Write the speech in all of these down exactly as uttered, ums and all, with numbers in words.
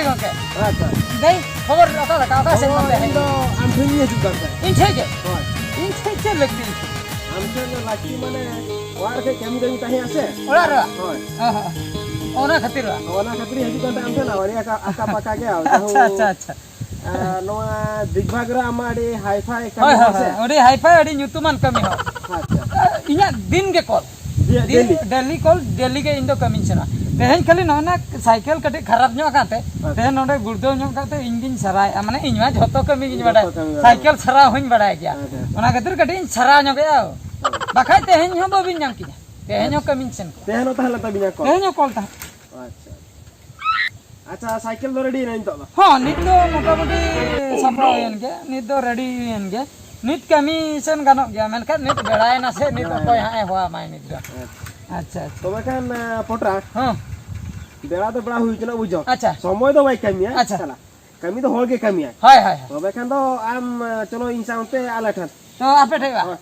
ᱜᱚᱝᱠᱮ᱾ ᱟᱪᱪᱷᱟ᱾ ᱫᱮᱭ, ᱠᱷᱚᱵᱚᱨ ᱚᱠᱟ ᱞᱮᱠᱟ? ᱚᱠᱟ ᱥᱮᱫ ᱱᱚᱛᱮ ᱦᱮᱡ ᱤᱧ ᱫᱚ ᱟᱢ ᱴᱷᱮᱱ ᱜᱤᱧ ᱦᱤᱡᱩᱜ ᱠᱟᱱ ᱛᱟᱦᱮᱸᱫ᱾ ᱤᱧ ᱴᱷᱮᱡ ᱜᱮ? ᱦᱳᱭ᱾ ᱤᱧ ᱴᱷᱮᱡ ᱪᱮᱫ ᱞᱟᱹᱠᱛᱤ? ᱟᱢ ᱴᱷᱮᱱ ᱫᱚ ᱞᱟᱹᱠᱛᱤ ᱢᱟᱱᱮ ᱚᱲᱟᱜ ᱨᱮ ᱠᱟᱹᱡ ᱠᱟᱹᱢᱤ ᱠᱟᱹᱢᱤ ᱛᱟᱦᱮᱸ ᱟᱥᱮ? ᱚᱲᱟᱜ ᱨᱮ? ᱦᱳᱭ᱾ ᱦᱚᱸ, ᱦᱚᱸ᱾ ᱚᱱᱟ ᱠᱷᱟᱹᱛᱤᱨ ᱵᱟ? ᱚᱱᱟ ᱠᱷᱟᱹᱛᱤᱨ ᱤᱧ ᱦᱤᱡᱩᱜ ᱠᱟᱱ ᱛᱟᱦᱮᱸᱫ ᱟᱢ ᱴᱷᱮᱱ, ᱟᱹᱰᱤ ᱟᱠᱟ, ᱟᱠᱟ ᱯᱟᱠᱟ ᱜᱮ ᱟᱢ᱾ ᱟᱪᱪᱷᱟ, ᱟᱪᱪᱷᱟ, ᱟᱪᱪᱷᱟ᱾ ᱟᱨ ᱱᱚᱣᱟ ᱫᱤᱜᱽᱵᱟᱜᱽ ᱨᱮ ᱟᱢᱟᱜ ᱟᱹᱰᱤ hi-fi ᱠᱟᱹᱢᱤ ᱦᱳᱭ, ᱦᱚᱲ ᱦᱳᱭ, ᱥᱮ? ᱦᱳᱭ, ᱟᱹᱰᱤ hi-fi, ᱟᱹᱰᱤ ᱧᱩᱛᱩᱢᱟᱱ ᱠᱟᱹᱢᱤ ᱦᱚᱲ᱾ ᱟᱪᱪᱷᱟ᱾ ᱤᱧᱟᱹᱜ ᱫᱤᱱ ᱜᱮ call᱾ ᱫᱤ-, ᱫᱤᱱ, daily? Daily call, daily ᱜᱮ ᱤᱧ ᱫᱚ ᱠᱟᱹᱢᱤᱧ ᱥᱮᱱᱚᱜᱼᱟ᱾ ᱛᱮᱦᱮᱧ ᱠᱷᱟᱹᱞᱤ ᱱᱚᱜᱼᱚ ᱱᱟ ᱥᱟᱭᱠᱮᱞ ᱠᱟᱹᱴᱤᱡ ᱠᱷᱟᱨᱟᱯ ᱧᱚᱜ ᱟᱠᱟᱱ ᱛᱮ, ᱟᱪᱪᱷᱟ᱾ ᱛᱮᱦᱮᱧ ᱱᱚᱰᱮ ᱜᱩᱲᱫᱟᱹᱣ ᱧᱚᱜ ᱠᱟᱛᱮ ᱤᱧ ᱜᱤᱧ ᱥᱟᱨᱟᱭᱮᱫᱼᱟ᱾ ᱢᱟᱱᱮ ᱤᱧ ᱢᱟ ᱡᱷᱚᱛᱚ ᱠᱟᱹᱢᱤ ᱜᱤᱧ ᱡᱷᱚᱛᱚ ᱵᱟᱰᱟᱭᱟ᱾ ᱠᱟᱹᱢᱤ ᱵᱟᱰᱟᱭᱟ᱾ ᱥᱟᱭᱠᱮᱞ ᱥᱟᱨᱟᱣ ᱦᱚᱸᱧ ᱵᱟᱰᱟᱭ ᱜᱮᱭᱟ᱾ ᱟᱪᱪᱷᱟ, ᱟᱪᱪᱷᱟ᱾ ᱚᱱᱟ ᱠᱷᱟᱹᱛᱤᱨ ᱠᱟᱹᱴᱤᱡ ᱤᱧ ᱥᱟᱨᱟᱣ ᱧᱚᱜᱮᱜᱼᱟ᱾ ᱵᱟᱠᱷᱟᱡ ᱛᱮᱦᱮᱧ ᱦᱚᱸ ᱵᱟᱹᱵᱤᱱ ᱧᱟᱢ ᱠᱤᱧᱟ᱾ ᱛᱮᱦᱮᱧ ᱦᱚᱸ ᱟᱪᱪᱷᱟ᱾ ᱠᱟᱹᱢᱤᱧ ᱥᱮᱱ ᱠᱚᱜᱼᱟ᱾ ᱛᱮᱦᱮᱧ ᱦᱚᱸ ᱛᱟᱦᱚᱞᱮ ᱛᱟᱹᱵᱤᱱᱟ call? ᱛᱮᱦᱮᱧ ᱦᱚᱸ call ᱛᱟᱦᱮᱸᱫ᱾ ᱟᱪᱪᱷᱟ᱾ ᱟᱪᱪᱷᱟ, ᱥᱟᱭᱠᱮᱞ ᱫᱚ ready ᱮᱱᱟ ᱱᱤᱛᱚᱜ ᱫᱚ? ᱦᱚᱸ, ᱱᱤᱛ ᱫᱚ ᱢᱚᱴᱟᱢᱩᱴᱤ ᱥᱟᱯᱲᱟᱣ ᱮᱱ ᱜᱮ, ᱱᱤᱛ ᱫᱚ ready ᱮᱱ ᱜᱮ᱾ ᱱᱤᱛ ᱠᱟᱹᱢᱤ ᱥᱮᱱ ᱜᱟᱱᱚᱜ ᱜᱮᱭᱟ, ᱢᱮᱱᱠᱷᱟᱱ ᱱᱤᱛ ᱵᱮᱲᱟᱭᱮᱱᱟ ᱥᱮ, ᱱᱤᱛ ᱵᱮᱲᱟᱭᱮᱱᱟ᱾ ᱚᱠᱚᱭ ᱦᱟᱸᱜ ᱮ ᱦᱚᱦᱚ ᱟᱢᱟᱭ ᱱᱤᱛ ᱫᱚ? ᱟᱪᱪᱷᱟ᱾ ᱟᱪᱪᱷᱟ, ᱟᱪᱪᱷᱟ᱾ ᱛᱚᱵᱮ ᱠᱷᱟᱱ, ᱟᱸ, ᱯᱚᱴᱨᱟ, ᱦᱚᱸ᱾ ᱵᱮᱲᱟ ᱫᱚ ᱵᱮᱲᱟ ᱦᱩᱭ ᱠᱟᱱᱟ, ᱵᱩᱡᱷᱟᱹᱣ᱾ ᱟᱪᱪᱷᱟ᱾ ᱥᱚᱢᱚᱭ ᱫᱚ ᱵᱟᱭ ᱠᱟᱹᱢᱤᱭᱟ, ᱟᱪᱪᱷᱟ᱾ ᱥᱟᱞᱟ᱾ ᱠᱟᱹᱢᱤ ᱫᱚ ᱦᱚᱲ ᱜᱮ ᱠᱟᱹᱢᱤᱭᱟᱭ᱾ ᱦᱳᱭ, ᱦᱳᱭ, ᱦᱳᱭ᱾ ᱛᱚᱵᱮ ᱠᱷᱟᱱ ᱫᱚ ᱟᱢ, ᱟᱸ, ᱪᱚᱞᱚ ᱤᱧ ᱥᱟᱶᱛᱮ ᱟᱞᱮ ᱴᱷᱮᱱ᱾ ᱛᱚ ᱟᱯᱮ ᱴᱷᱮᱡ ᱵᱟ? ᱦᱳᱭ᱾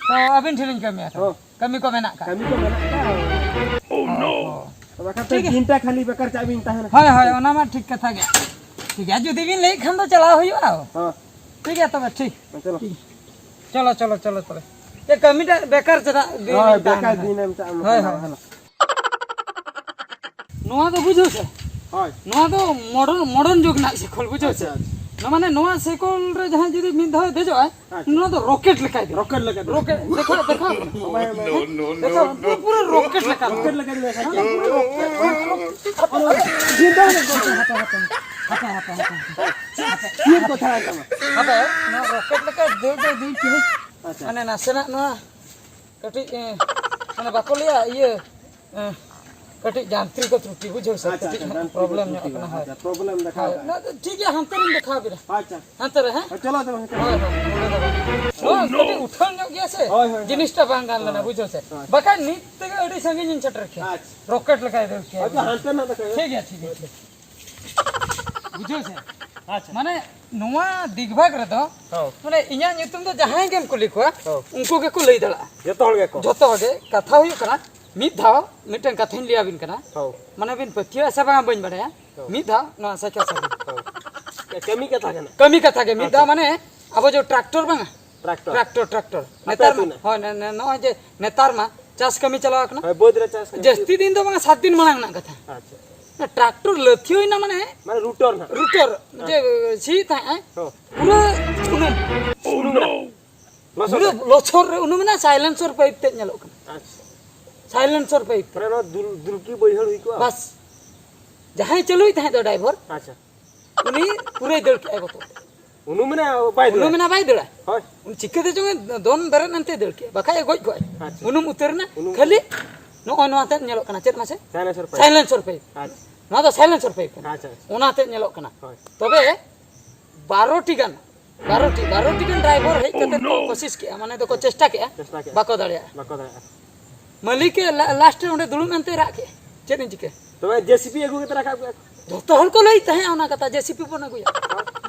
ᱛᱚ ᱟᱹᱵᱤᱱ ᱴᱷᱮᱱ ᱞᱤᱧ ᱠᱟᱹᱢᱤᱭᱟ ᱛᱚ᱾ ᱦᱚᱸ᱾ ᱠᱟᱹᱢᱤ ᱠᱚ ᱢᱮᱱᱟᱜ ᱠᱷᱟᱱ᱾ ᱠᱟᱹᱢᱤ ᱠᱚ ᱢᱮᱱᱟᱜ ᱠᱷᱟᱱ᱾ ᱚ, ᱚ᱾ ᱛᱚᱵᱮ ᱠᱷᱟᱱ ᱴᱷᱤᱠ ᱜᱮᱭᱟ᱾ ᱫᱤᱱᱴᱟ ᱠᱷᱟᱹᱞᱤ ᱵᱮᱠᱟᱨ ᱪᱟᱜ ᱵᱤᱱ ᱛᱟᱦᱮᱱᱟ᱾ ᱦᱳᱭ, ᱦᱳᱭ, ᱚᱱᱟ ᱢᱟ ᱴᱷᱤᱠ ᱠᱟᱛᱷᱟ ᱜᱮ᱾ ᱴᱷᱤᱠ ᱜᱮᱭᱟ, ᱡᱩᱫᱤ ᱵᱤᱱ ᱞᱟᱹᱭᱮᱫ ᱠᱷᱟᱱ ᱫᱚ ᱪᱟᱞᱟᱣ ᱦᱩᱭᱩᱜᱼᱟ᱾ ᱦᱚᱸ᱾ ᱴᱷᱤᱠ ᱜᱮᱭᱟ ᱛᱚᱵᱮ, ᱴᱷᱤᱠ᱾ ᱦᱮᱸ, ᱪᱚᱞᱚ᱾ ᱴᱷᱤᱠ᱾ ᱪᱚᱞᱚ, ᱪᱚᱞᱚ, ᱪᱚᱞᱚ, ᱪᱚᱞᱚ᱾ ᱪᱮᱫ ᱠᱟᱹᱢᱤᱴᱟᱜ ᱵᱮᱠᱟᱨ ᱪᱮᱫᱟᱜ ᱵᱤᱱ ᱦᱳᱭ, ᱛᱟᱦᱮᱱᱟ? ᱵᱮᱠᱟᱨ ᱫᱤᱱ ᱮᱢ ᱪᱟᱜ ᱮᱢ ᱦᱳᱭ, ᱠᱟᱱᱟ, ᱦᱳᱭ᱾ ᱦᱮᱞᱳ᱾ ᱱᱚᱣᱟ ᱫᱚ ᱵᱩᱡᱷᱟᱹᱣ ᱥᱮ? ᱦᱳᱭ᱾ ᱱᱚᱣᱟ ᱫᱚ modern, modern ᱡᱩᱜᱽ ᱨᱮᱱᱟᱜ ᱥᱟᱭᱠᱮᱞ, ᱵᱩᱡᱷᱟᱹᱣ ᱥᱮ? ᱟᱪᱪᱷᱟ, ᱟᱪᱪᱷᱟ᱾ ᱱᱚᱣᱟ ᱢᱟᱱᱮ ᱱᱚᱣᱟ ᱥᱟᱭᱠᱮᱞ ᱨᱮ ᱡᱟᱦᱟᱸᱭ ᱡᱩᱫᱤ ᱢᱤᱫ ᱫᱷᱟᱣ ᱫᱮᱡᱚᱜᱼᱟᱭ, ᱟᱪᱪᱷᱟ᱾ ᱱᱚᱣᱟ ᱫᱚ rocket ᱞᱮᱠᱟᱭ ᱫᱟᱹᱲᱟ᱾ Rocket ᱞᱮᱠᱟ ᱫᱟᱹᱲᱟ᱾ Rocket, ᱫᱮᱠᱷᱟᱣ, ᱫᱮᱠᱷᱟᱣ᱾ No, no, no, ᱫᱮᱠᱷᱟᱣ, no, ᱯᱩᱨᱟᱹ, ᱯᱩᱨᱟᱹ rocket ᱞᱮᱠᱟ᱾ Rocket ᱞᱮᱠᱟ ᱫᱟᱹᱲᱟ ᱥᱟᱭᱠᱮᱞ᱾ ᱦᱟᱯᱮ, ᱦᱟᱯᱮ, ᱦᱟᱯᱮ, ᱦᱟᱯᱮ, ᱦᱟᱯᱮ᱾ ᱛᱤᱨ ᱠᱚ ᱛᱷᱟᱲᱟᱭ ᱛᱟᱢᱟ᱾ ᱦᱟᱯᱮ, ᱱᱚᱣᱟ rocket ᱞᱮᱠᱟ ᱫᱟᱹᱲ ᱫᱚ ᱫᱟᱹᱲ ᱠᱮᱫᱟ᱾ ᱟᱪᱪᱷᱟ᱾ ᱢᱟᱱᱮ ᱱᱟᱥᱮᱱᱟᱜ ᱱᱚᱣᱟ ᱠᱟᱹᱴᱤᱡ, ᱮ, ᱢᱟᱱᱮ ᱵᱟᱠᱚ ᱞᱟᱹᱭᱟ ᱤᱭᱟᱹ, ᱮ, ᱠᱟᱹᱴᱤᱡ ᱡᱟᱱᱛᱨᱤᱠ ᱛᱨᱩᱴᱤ, ᱵᱩᱡᱷᱟᱹᱣ ᱥᱮ? ᱟᱪᱪᱷᱟ, ᱠᱟᱹᱴᱤᱡ ᱟᱪᱪᱷᱟ, ᱦᱟᱸᱜ ᱡᱟᱱᱛᱨᱤᱠ problem ᱧᱚᱜ ᱛᱨᱩᱴᱤ, ᱠᱟᱱᱟ, ᱦᱳᱭ᱾ ᱟᱪᱪᱷᱟ, problem ᱫᱮᱠᱷᱟᱣ ᱦᱳᱭ, ᱠᱟᱜᱼᱟ᱾ ᱚᱱᱟ ᱫᱚ ᱴᱷᱤᱠ ᱜᱮᱭᱟ, ᱦᱟᱱᱛᱮ ᱨᱤᱧ ᱫᱮᱠᱷᱟᱣ ᱟᱵᱤᱱᱟ᱾ ᱟᱪᱪᱷᱟ᱾ ᱦᱟᱱᱛᱮ ᱨᱮ, ᱦᱮᱸ? ᱦᱮᱸ, ᱪᱚᱞᱚ, ᱪᱚᱞᱚ, ᱦᱮᱸ, ᱪᱚᱞᱚ᱾ ᱦᱳᱭ, ᱦᱳᱭ, ᱱᱚᱰᱮ ᱫᱚ ᱵᱟᱝ᱾ ᱱᱚᱣᱟ ᱠᱟᱹᱴᱤᱡ ᱩᱴᱷᱟᱹᱣ ᱧᱚᱜ ᱜᱮᱭᱟ ᱥᱮ, ᱦᱳᱭ, ᱦᱳᱭ, ᱦᱳᱭ᱾ ᱡᱤᱱᱤᱥᱴᱟ ᱵᱟᱝ ᱜᱟᱱ ᱞᱮᱱᱟ, ᱦᱳᱭ᱾ ᱵᱩᱡᱷᱟᱹᱣ ᱥᱮ? ᱦᱳᱭ᱾ ᱵᱟᱠᱷᱟᱡ ᱱᱤᱛ ᱛᱮᱜᱮ ᱟᱹᱰᱤ ᱥᱟᱺᱜᱤᱧ ᱤᱧ ᱥᱮᱴᱮᱨ ᱠᱮᱭᱟ᱾ ᱟᱪᱪᱷᱟ᱾ Rocket ᱞᱮᱠᱟᱭ ᱫᱟᱹᱲ ᱠᱮᱭᱟ᱾ ᱟᱪᱪᱷᱟ, ᱦᱟᱱᱛᱮ ᱱᱟᱜ ᱫᱮᱠᱷᱟᱣ᱾ ᱴᱷᱤᱠ ᱜᱮᱭᱟ, ᱴᱷᱤᱠ ᱜᱮᱭᱟ, ᱴᱷᱤᱠ᱾ ᱵᱩᱡᱷᱟᱹᱣ ᱥᱮ? ᱟᱪᱪᱷᱟ᱾ ᱢᱟᱱᱮ ᱱᱚᱣᱟ ᱫᱤᱜᱽᱵᱷᱟᱜᱽ ᱨᱮᱫᱚ, ᱦᱚᱸ᱾ ᱢᱟᱱᱮ ᱤᱧᱟᱹᱜ ᱧᱩᱛᱩᱢ ᱫᱚ ᱡᱟᱦᱟᱸᱭ ᱜᱮᱢ ᱠᱩᱞᱤ ᱠᱚᱣᱟ, ᱦᱚᱸ᱾ ᱩᱱᱠᱩ ᱜᱮᱠᱚ ᱞᱟᱹᱭ ᱫᱟᱲᱮᱭᱟᱜᱼᱟ᱾ ᱡᱚᱛᱚ ᱦᱚᱲ ᱜᱮᱠᱚ? ᱡᱚᱛᱚ ᱦᱚᱲ ᱜᱮ᱾ ᱠᱟᱛᱷᱟ ᱦᱩᱭᱩᱜ ᱠᱟᱱᱟ, ᱢᱤᱫ ᱫᱷᱟᱣ ᱢᱤᱫᱴᱟᱝ ᱠᱟᱛᱷᱟᱧ ᱞᱟᱹᱭ ᱟᱵᱤᱱ ᱠᱟᱱᱟ᱾ ᱦᱚᱸ᱾ ᱢᱟᱱᱮ ᱵᱤᱱ ᱯᱟᱹᱛᱭᱟᱹᱜᱼᱟ ᱥᱮ ᱵᱟᱝᱟ ᱵᱟᱹᱧ ᱵᱟᱲᱟᱭᱟ᱾ ᱦᱚᱸ᱾ ᱢᱤᱫ ᱫᱷᱟᱣ ᱱᱚᱣᱟ ᱥᱟᱭᱠᱮᱞ ᱥᱟᱵ ᱵᱤᱱ᱾ ᱦᱚᱸ᱾ ᱠᱟᱹᱢᱤ ᱠᱟᱛᱷᱟ ᱠᱟᱱᱟ᱾ ᱠᱟᱹᱢᱤ ᱠᱟᱛᱷᱟ ᱜᱮ, ᱢᱤᱫ ᱫᱷᱟᱣ ᱟᱪᱪᱷᱟ᱾ ᱢᱟᱱᱮ ᱟᱵᱚ ᱡᱮ ᱴᱨᱟᱠᱴᱚᱨ ᱵᱟᱝᱟ? ᱴᱨᱟᱠᱴᱚᱨ᱾ Tractor, tractor. ᱟᱯᱮ ᱱᱮᱛᱟᱨ ᱟᱹᱛᱩ ᱢᱟ, ᱨᱮᱱᱟᱜ? ᱦᱳᱭ, ᱱᱮ-, ᱱᱮ-, ᱱᱚᱜᱼᱚᱭ ᱡᱮ ᱱᱮᱛᱟᱨ ᱢᱟ ᱪᱟᱥ ᱠᱟᱹᱢᱤ ᱪᱟᱞᱟᱣ ᱟᱠᱟᱱᱟ᱾ ᱦᱳᱭ, ᱵᱟᱹᱫᱽ ᱨᱮ ᱪᱟᱥ ᱠᱟᱹᱢᱤ᱾ ᱡᱟᱹᱥᱛᱤ ᱫᱤᱱ ᱫᱚ ᱵᱟᱝᱟ, ᱥᱟᱛ ᱫᱤᱱ ᱢᱟᱲᱟᱝ ᱨᱮᱱᱟᱜ ᱠᱟᱛᱷᱟ᱾ ᱟᱪᱪᱷᱟ᱾ ᱚᱱᱟ ᱴᱨᱟᱠᱴᱚᱨ ᱞᱟᱹᱛᱷᱤ ᱦᱩᱭᱱᱟ ᱢᱟᱱᱮ ᱢᱟᱱᱮ ᱨᱩᱴᱚᱨ ᱱᱟᱦᱟᱜ᱾ ᱨᱩᱴᱚᱨ, ᱦᱮᱸ᱾ ᱡᱮ ᱥᱤ ᱛᱟᱦᱮᱸᱜ ᱟᱭ, ᱦᱚᱸ᱾ ᱯᱩᱨᱟᱹ ᱩᱱᱩᱢ᱾ ᱩᱱᱩᱢ᱾ ᱞᱚᱥᱚᱫ ᱯᱩᱨᱟᱹ ᱨᱮ᱾ ᱞᱚᱥᱚᱫ ᱨᱮ ᱩᱱᱩᱢ ᱮᱱᱟ, ᱥᱟᱭᱞᱮᱱᱥᱚᱨ ᱯᱟᱭᱤᱯ ᱛᱮᱫ ᱧᱮᱞᱚᱜ ᱠᱟᱱᱟ᱾ ᱟᱪᱪᱷᱟ᱾ ᱥᱟᱭᱞᱮᱱᱥᱚᱨ ᱯᱟᱭᱤᱯ᱾ ᱢᱟᱱᱮ ᱱᱚᱣᱟ ᱫᱩᱞ-, ᱫᱩᱞᱠᱤ ᱵᱟᱹᱭᱦᱟᱹᱲ ᱦᱩᱭ ᱠᱚᱜᱼᱟ? ᱵᱟᱥ᱾ ᱡᱟᱦᱟᱸᱭ ᱪᱟᱹᱞᱩᱭ ᱛᱟᱦᱮᱸᱫ ᱫᱚ ᱰᱨᱟᱭᱵᱷᱟᱨ, ᱟᱪᱪᱷᱟ᱾ ᱩᱱᱤ ᱯᱩᱨᱟᱹᱭ ᱫᱟᱹᱲ ᱠᱮᱜᱼᱟᱭ ᱵᱚᱛᱚᱨ ᱛᱮ᱾ ᱩᱱᱩᱢ ᱮᱱᱟ, ᱵᱟᱭ ᱫᱟᱹᱲᱟ᱾ ᱩᱱᱩᱢ ᱮᱱᱟ, ᱵᱟᱭ ᱫᱟᱹᱲᱟ᱾ ᱦᱳᱭ᱾ ᱩᱱᱤ ᱪᱤᱠᱟᱹᱛᱮ ᱪᱚᱝ ᱮ ᱫᱚᱱ ᱵᱮᱨᱮᱫ ᱮᱱᱛᱮ ᱫᱟᱹᱲ ᱠᱮᱜᱼᱟ, ᱵᱟᱠᱷᱟᱡ ᱮ ᱜᱚᱡ ᱠᱚᱜᱼᱟᱭ᱾ ᱟᱪᱪᱷᱟ᱾ ᱩᱱᱩᱢ ᱩᱛᱟᱹᱨ ᱮᱱᱟ᱾ ᱩᱱᱩᱢ ᱠᱷᱟᱹᱞᱤ ᱩᱛᱟᱹᱨ᱾ ᱱᱚᱜᱼᱚᱭ ᱱᱚᱣᱟ ᱛᱮᱫ ᱧᱮᱞᱚᱜ ᱠᱟᱱᱟ, ᱪᱮᱫ ᱢᱟᱥᱮ? ᱥᱟᱭᱞᱮᱱᱥᱚᱨ ᱯᱟᱭᱤᱯ᱾ ᱥᱟᱭᱞᱮᱱᱥᱚᱨ ᱯᱟᱭᱤᱯ᱾ ᱟᱪᱪᱷᱟ᱾ ᱱᱚᱣᱟ ᱫᱚ ᱥᱟᱭᱞᱮᱱᱥᱚᱨ ᱯᱟᱭᱤᱯ ᱠᱟᱱᱟ᱾ ᱟᱪᱪᱷᱟ, ᱟᱪᱪᱷᱟ᱾ ᱚᱱᱟ ᱛᱮᱫ ᱧᱮᱞᱚᱜ ᱠᱟᱱᱟ᱾ ᱦᱳᱭ᱾ ᱛᱚᱵᱮ ᱵᱟᱨᱚ ᱴᱤ ᱜᱟᱱ, ᱵᱟᱨᱚ ᱴᱤ, ᱵᱟᱨᱚ ᱴᱤ ᱜᱟᱱ ᱰᱨᱟᱭᱵᱷᱟᱨ ᱦᱮᱡ ᱠᱟᱛᱮ ᱠᱚ ᱠᱳᱥᱤᱥ ᱠᱮᱜᱼᱟ, ᱢᱟᱱᱮ ᱫᱚᱠᱚ ᱪᱮᱥᱴᱟ ᱠᱮᱜᱼᱟ, ᱪᱮᱥᱴᱟ ᱠᱮᱜᱼᱟ᱾ ᱵᱟᱠᱚ ᱫᱟᱲᱮᱭᱟᱜᱼᱟ᱾ ᱵᱟᱠᱚ ᱫᱟᱲᱮᱭᱟᱜᱼᱟ᱾ ᱢᱟᱹᱞᱤᱠ ᱮ ᱞᱟ-, ᱞᱟᱥᱴ ᱨᱮ ᱚᱸᱰᱮ ᱫᱩᱲᱩᱵ ᱮᱱᱛᱮ ᱨᱟᱜ ᱠᱮᱜᱼᱟ, ᱪᱮᱫ ᱤᱧ ᱪᱤᱠᱟᱹᱭᱟ? ᱛᱚᱵᱮ ᱡᱮ ᱥᱤ ᱵᱤ ᱟᱹᱜᱩ ᱠᱟᱛᱮ ᱨᱟᱠᱟᱵ ᱠᱮᱜᱼᱟ ᱠᱚ᱾ ᱡᱚᱛᱚ ᱦᱚᱲ ᱠᱚ ᱞᱟᱹᱭᱮᱫ ᱛᱟᱦᱮᱸᱜᱼᱟ ᱚᱱᱟ ᱠᱟᱛᱷᱟ, ᱡᱮ ᱥᱤ ᱵᱤ ᱵᱚᱱ ᱟᱹᱜᱩᱭᱟ᱾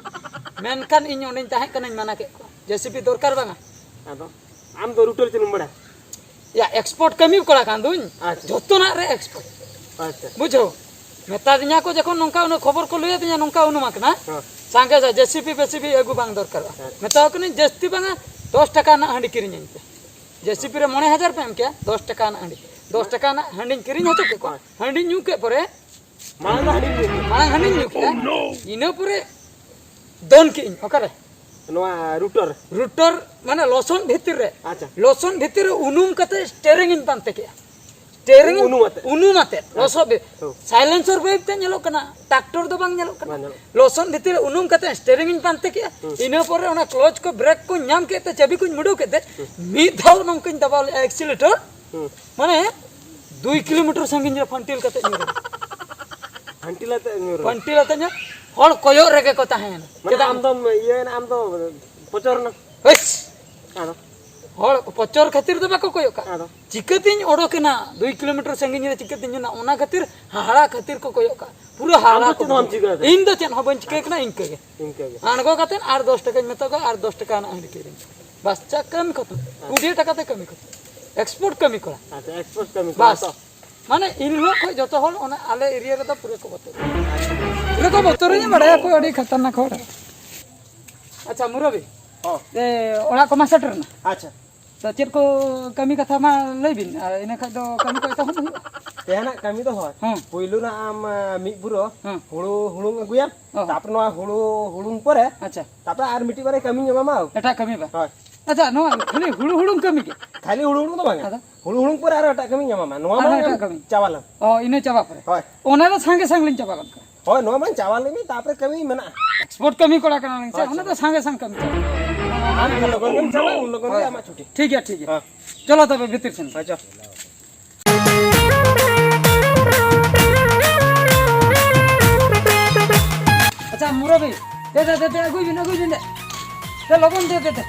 ᱢᱮᱱᱠᱷᱟᱱ ᱤᱧ ᱚᱸᱰᱮᱧ ᱛᱟᱦᱮᱸ ᱠᱟᱱᱟᱧ, ᱢᱟᱱᱟ ᱠᱮᱫ ᱠᱚᱣᱟ, ᱡᱮ ᱥᱤ ᱵᱤ ᱫᱚᱨᱠᱟᱨ ᱵᱟᱝᱟ᱾ ᱟᱫᱚ ᱟᱢ ᱫᱚ ᱨᱩᱴᱟᱨ ᱪᱟᱹᱞᱩᱢ ᱵᱟᱲᱟᱭᱟ? ᱭᱟ, ᱮᱠᱥᱯᱳᱨᱴ ᱠᱟᱹᱢᱤ ᱠᱚᱲᱟ ᱠᱟᱱ ᱫᱩᱧ, ᱟᱪᱪᱷᱟ᱾ ᱡᱚᱛᱚᱱᱟᱜ ᱨᱮ ᱮᱠᱥᱯᱳᱨᱴ᱾ ᱟᱪᱪᱷᱟ᱾ ᱵᱩᱡᱷᱟᱹᱣ? ᱢᱮᱛᱟ ᱫᱤᱧᱟ ᱠᱚ ᱡᱚᱠᱷᱚᱱ ᱱᱚᱝᱠᱟ ᱚᱱᱟ ᱠᱷᱚᱵᱚᱨ ᱠᱚ ᱞᱟᱹᱭ ᱟᱹᱫᱤᱧᱟ, ᱱᱚᱝᱠᱟ ᱩᱱᱩᱢ ᱟᱠᱟᱱᱟ, ᱦᱮᱸ᱾ ᱥᱟᱸᱜᱮ ᱡᱟ ᱡᱮ ᱥᱤ ᱵᱤ ᱯᱷᱮ ᱥᱤ ᱵᱤ ᱟᱹᱜᱩ ᱵᱟᱝ ᱫᱚᱨᱠᱟᱨᱚᱜᱼᱟ᱾ ᱟᱪᱪᱷᱟ᱾ ᱢᱮᱛᱟᱣ ᱠᱟᱹᱱᱟᱹᱧ, ᱡᱟᱹᱥᱛᱤ ᱵᱟᱝᱟ, ᱫᱚᱥ ᱴᱟᱠᱟ ᱨᱮᱱᱟᱜ ᱦᱟᱺᱰᱤ ᱠᱤᱨᱤᱧ ᱟᱹᱧ ᱯᱮ᱾ ᱡᱮ ᱥᱤ ᱵᱤ ᱨᱮ ᱢᱚᱬᱮ ᱦᱟᱡᱟᱨ ᱯᱮ ᱮᱢ ᱠᱮᱭᱟ, ᱫᱚᱥ ᱴᱟᱠᱟ ᱨᱮᱱᱟᱜ ᱦᱟᱺᱰᱤ, ᱫᱚᱥ ᱴᱟᱠᱟ ᱨᱮᱱᱟᱜ ᱦᱟᱺᱰᱤᱧ ᱠᱤᱨᱤᱧ ᱦᱚᱪᱚ ᱠᱮᱫ ᱠᱚᱣᱟ᱾ ᱦᱮᱸ᱾ ᱦᱟᱺᱰᱤᱧ ᱧᱩ ᱠᱮᱫ ᱯᱚᱨᱮ, ᱢᱟᱲᱟᱝ ᱫᱚ ᱦᱟᱺᱰᱤᱧ ᱧᱩ ᱠᱮᱫᱟ᱾ ᱢᱟᱲᱟᱝ ᱦᱟᱺᱰᱤᱧ ᱧᱩ ᱠᱮᱫᱟ᱾ ᱤᱱᱟᱹ ᱯᱚᱨᱮ ᱫᱚᱱ ᱠᱮᱫ ᱟᱹᱧ᱾ ᱚᱠᱟᱨᱮ? ᱱᱚᱣᱟ ᱨᱩᱴᱚᱨ᱾ ᱨᱩᱴᱚᱨ ᱢᱟᱱᱮ ᱞᱚᱥᱚᱱ ᱵᱷᱤᱛᱤᱨ ᱨᱮ᱾ ᱟᱪᱪᱷᱟ᱾ ᱞᱚᱥᱚᱱ ᱵᱷᱤᱛᱤᱨ ᱨᱮ ᱩᱱᱩᱢ ᱠᱟᱛᱮ ᱥᱴᱮᱨᱤᱝ ᱤᱧ ᱯᱟᱱᱛᱮ ᱠᱮᱫᱼᱟ᱾ ᱥᱴᱮᱨᱤᱝ ᱩᱱᱩᱢ ᱟᱛᱮ? ᱩᱱᱩᱢ ᱟᱛᱮ, ᱦᱮᱸ᱾ ᱞᱚᱥᱚᱫ ᱵᱷᱤ-, ᱦᱮᱸ᱾ ᱥᱟᱭᱞᱮᱱᱥᱚᱨ ᱵᱷᱟᱵᱽ ᱛᱮ ᱧᱮᱞᱚᱜ ᱠᱟᱱᱟ, ᱴᱨᱟᱠᱴᱚᱨ ᱫᱚ ᱵᱟᱝ ᱧᱮᱞᱚᱜ ᱠᱟᱱᱟ᱾ ᱵᱟᱝ ᱧᱮᱞᱚᱜ ᱠᱟᱱᱟ᱾ ᱞᱚᱥᱚᱱ ᱵᱷᱤᱛᱤᱨ ᱨᱮ ᱩᱱᱩᱢ ᱠᱟᱛᱮ ᱥᱴᱮᱨᱤᱝ ᱤᱧ ᱯᱟᱱᱛᱮ ᱠᱮᱫᱼᱟ᱾ ᱦᱩᱸ᱾ ᱤᱱᱟᱹ ᱯᱚᱨᱮ ᱚᱱᱟ ᱠᱞᱚᱪ ᱠᱚ, ᱵᱨᱮᱠ ᱠᱚᱧ ᱧᱟᱢ ᱠᱮᱫ ᱛᱮ, ᱪᱟᱹᱵᱤ ᱠᱚᱧ ᱢᱩᱰᱟᱹᱣ ᱠᱮᱫ ᱛᱮ, ᱦᱩᱸ᱾ ᱢᱤᱫ ᱫᱷᱟᱣ ᱱᱚᱝᱠᱟᱧ ᱫᱟᱵᱟᱣ ᱞᱮᱫᱼᱟ ᱮᱠᱥᱤᱞᱮᱴᱚᱨ, ᱦᱩᱸ᱾ ᱢᱟᱱᱮ ᱫᱩᱭ ᱠᱤᱞᱳᱢᱤᱴᱟᱨ ᱥᱟᱺᱜᱤᱧ ᱨᱮ ᱯᱷᱟᱱᱴᱤᱞ ᱠᱟᱛᱮ ᱧᱩᱨ ᱮᱱᱟ᱾ ᱯᱷᱟᱱᱴᱤᱞ ᱟᱛᱮ ᱧᱩᱨ ᱮᱱᱟ? ᱯᱷᱟᱱᱴᱤᱞ ᱟᱛᱮ ᱧᱩᱨ, ᱦᱚᱲ ᱠᱚᱭᱚᱜ ᱨᱮᱜᱮ ᱠᱚ ᱛᱟᱦᱮᱸᱭᱮᱱᱟ᱾ ᱢᱟᱱᱮ ᱪᱮᱫᱟᱜ? ᱟᱢ ᱫᱚᱢ ᱤᱭᱟᱹᱭᱮᱱᱟ, ᱟᱢ ᱫᱚ ᱯᱚᱪᱚᱨ ᱮᱱᱟ? ᱦᱮᱥ! ᱟᱫᱚ? ᱦᱚᱲ ᱯᱚᱪᱚᱨ ᱠᱷᱟᱹᱛᱤᱨ ᱫᱚ ᱵᱟᱠᱚ ᱠᱚᱭᱚᱜ ᱠᱟᱜ᱾ ᱟᱫᱚ? ᱪᱤᱠᱟᱹᱛᱤᱧ ᱚᱰᱚᱠᱮᱱᱟ ᱫᱩᱭ ᱠᱤᱞᱳᱢᱤᱴᱟᱨ ᱥᱟᱺᱜᱤᱧ ᱨᱮ, ᱪᱤᱠᱟᱹᱛᱤᱧ ᱧᱩᱨ ᱮᱱᱟ, ᱚᱱᱟ ᱠᱷᱟᱹᱛᱤᱨ ᱦᱟᱦᱟᱲᱟ ᱠᱷᱟᱹᱛᱤᱨ ᱠᱚ ᱠᱚᱭᱚᱜ ᱠᱟᱜ᱾ ᱯᱩᱨᱟᱹ ᱟᱢ ᱦᱟᱦᱟᱲᱟ ᱫᱚ ᱠᱚ ᱪᱮᱫ ᱦᱚᱸ ᱵᱟᱢ ᱵᱩᱡᱷᱟᱹᱣ᱾ ᱪᱤᱠᱟᱹ ᱠᱟᱫᱟ? ᱤᱧ ᱫᱚ ᱪᱮᱫ ᱦᱚᱸ ᱵᱟᱹᱧ ᱪᱤᱠᱟᱹ ᱠᱟᱱᱟ, ᱤᱱᱠᱟᱹ ᱜᱮ᱾ ᱤᱱᱠᱟᱹ ᱜᱮ᱾ ᱟᱬᱜᱚ ᱠᱟᱛᱮ ᱟᱨ ᱫᱚᱥ ᱴᱟᱠᱟᱧ ᱢᱮᱛᱟ ᱠᱚᱣᱟ, ᱟᱨ ᱫᱚᱥ ᱴᱟᱠᱟ ᱨᱮᱱᱟᱜ ᱦᱟᱺᱰᱤ ᱠᱤᱨᱤᱧ᱾ ᱵᱟᱥ, ᱪᱟ ᱠᱟᱹᱢᱤ ᱠᱷᱚᱛᱚᱢ᱾ ᱟᱪᱪᱷᱟ᱾ ᱠᱩᱲᱤ ᱴᱟᱠᱟ ᱛᱮ ᱠᱟᱹᱢᱤ ᱠᱷᱚᱛᱚᱢ᱾ ᱮᱠᱥᱯᱳᱨᱴ ᱠᱟᱹᱢᱤ ᱠᱚᱲᱟ᱾ ᱟᱪᱪᱷᱟ, ᱮᱠᱥᱯᱳᱨᱴ ᱠᱟᱹᱢᱤ ᱠᱚᱲᱟ ᱵᱟᱥ᱾ ᱛᱚ᱾ ᱢᱟᱱᱮ ᱤᱱ ᱦᱤᱞᱳᱜ ᱠᱷᱚᱱ ᱡᱚᱛᱚ ᱦᱚᱲ ᱚᱱᱟ ᱟᱞᱮ ᱮᱨᱤᱭᱟ ᱨᱮᱫᱚ ᱯᱩᱨᱟᱹ ᱠᱚ ᱵᱚᱛᱚᱨ᱾ ᱯᱩᱨᱟᱹ ᱠᱚ ᱵᱚᱛᱚᱨᱤᱧᱟ, ᱵᱟᱲᱟᱭᱟᱠᱚ ᱟᱹᱰᱤ ᱠᱷᱟᱛᱟᱨᱱᱟᱠ ᱦᱚᱲ᱾ ᱟᱪᱪᱷᱟ ᱢᱩᱨᱟᱵᱤ, ᱦᱚᱸ᱾ ᱮ, ᱚᱲᱟᱜ ᱠᱚᱢᱟ ᱥᱮᱴᱮᱨ ᱮᱱᱟ᱾ ᱟᱪᱪᱷᱟ᱾ ᱛᱚ ᱪᱮᱫ ᱠᱚ ᱠᱟᱹᱢᱤ ᱠᱟᱛᱷᱟ ᱢᱟ ᱞᱟᱹᱭ ᱵᱤᱱ, ᱟᱨ ᱤᱱᱟᱹ ᱠᱷᱟᱡ ᱫᱚ ᱠᱟᱹᱢᱤ ᱠᱚ ᱮᱛᱚᱦᱚᱵ ᱦᱩᱭᱩᱜᱼᱟ᱾ ᱛᱮᱦᱮᱧᱟᱜ ᱠᱟᱹᱢᱤ ᱫᱚ ᱦᱳᱭ, ᱦᱮᱸ᱾ ᱯᱩᱭᱞᱩ ᱱᱟᱜ ᱟᱢ, ᱟ, ᱢᱤᱫ ᱵᱩᱨᱚ ᱦᱮᱸ᱾ ᱦᱩᱲᱩ ᱦᱩᱲᱩᱝ ᱟᱹᱜᱩᱭᱟᱢ, ᱚ᱾ ᱛᱟᱯᱚᱨᱮ ᱱᱚᱣᱟ ᱦᱩᱲᱩ ᱦᱩᱲᱩᱝ ᱯᱚᱨᱮ, ᱟᱪᱪᱷᱟ᱾ ᱛᱟᱯᱚᱨᱮ ᱟᱨ ᱢᱤᱫᱴᱤᱡ ᱵᱟᱨᱭᱟ ᱠᱟᱹᱢᱤᱧ ᱮᱢᱟᱢᱟ᱾ ᱮᱴᱟᱜ ᱠᱟᱹᱢᱤ ᱵᱟ? ᱦᱳᱭ᱾ ᱟᱪᱪᱷᱟ, ᱱᱚᱣᱟ ᱠᱷᱟᱹᱞᱤ ᱦᱩᱲᱩ ᱦᱩᱲᱩᱝ ᱠᱟᱹᱢᱤ ᱜᱮ? ᱠᱷᱟᱹᱞᱤ ᱦᱩᱲᱩ ᱦᱩᱲᱩᱝ ᱫᱚ ᱵᱟᱝᱟ᱾ ᱟᱫᱚ? ᱦᱩᱲᱩ ᱦᱩᱲᱩᱝ ᱯᱚᱨᱮ ᱟᱨᱚ ᱮᱴᱟᱜ ᱠᱟᱹᱢᱤᱧ ᱮᱢᱟᱢᱟ᱾ ᱱᱚᱣᱟ ᱟᱨᱦᱚᱸ ᱢᱟ ᱮᱴᱟᱜ ᱠᱟᱹᱢᱤ? ᱪᱟᱵᱟ ᱞᱮᱱ᱾ ᱚ, ᱤᱱᱟᱹ ᱪᱟᱵᱟ ᱯᱚᱨᱮ? ᱦᱳᱭ᱾ ᱚᱱᱟ ᱫᱚ ᱥᱟᱸᱜᱮ ᱥᱟᱝ ᱞᱤᱧ ᱪᱟᱵᱟ ᱜᱚᱫ ᱠᱟᱜᱼᱟ᱾ ᱦᱳᱭ, ᱱᱚᱣᱟ ᱢᱟ ᱪᱟᱵᱟ ᱞᱮᱱ ᱜᱮ, ᱛᱟᱯᱚᱨᱮ ᱠᱟᱹᱢᱤ ᱢᱮᱱᱟᱜᱼᱟ᱾ ᱮᱠᱥᱯᱳᱨᱴ ᱠᱟᱹᱢᱤ ᱠᱚᱲᱟ ᱠᱟᱱᱟᱞᱤᱧ ᱥᱮ, ᱦᱳᱭ, ᱚᱱᱟ ᱫᱚ ᱥᱟᱸᱜᱮ ᱥᱟᱝ ᱠᱟᱹᱢᱤ ᱪᱟᱵᱟ᱾ ᱟᱢ ᱩᱱ ᱞᱚᱜᱚᱱ ᱜᱮᱢ ᱪᱟᱞᱟᱜᱼᱟ, ᱩᱱ ᱞᱚᱜᱚᱱ ᱜᱮ ᱦᱳᱭ᱾ ᱟᱢᱟᱜ ᱪᱷᱩᱴᱤ᱾ ᱴᱷᱤᱠ ᱜᱮᱭᱟ, ᱴᱷᱤᱠ ᱜᱮᱭᱟ᱾ ᱦᱮᱸ᱾ ᱪᱚᱞᱚ ᱛᱚᱵᱮ ᱵᱷᱤᱛᱤᱨ ᱥᱮᱱ᱾ ᱦᱮᱸ, ᱪᱚ᱾ ᱟᱪᱪᱷᱟ, ᱢᱩᱨᱟᱵᱤ, ᱫᱮ, ᱫᱮ, ᱫᱮ, ᱫᱮ, ᱟᱹᱜᱩᱭ ᱵᱤᱱ, ᱟᱹᱜᱩᱭ ᱵᱤᱱ, ᱫᱮ᱾ ᱫᱮ, ᱞᱚᱜᱚᱱ ᱫᱮ, ᱫᱮ, ᱫᱮ᱾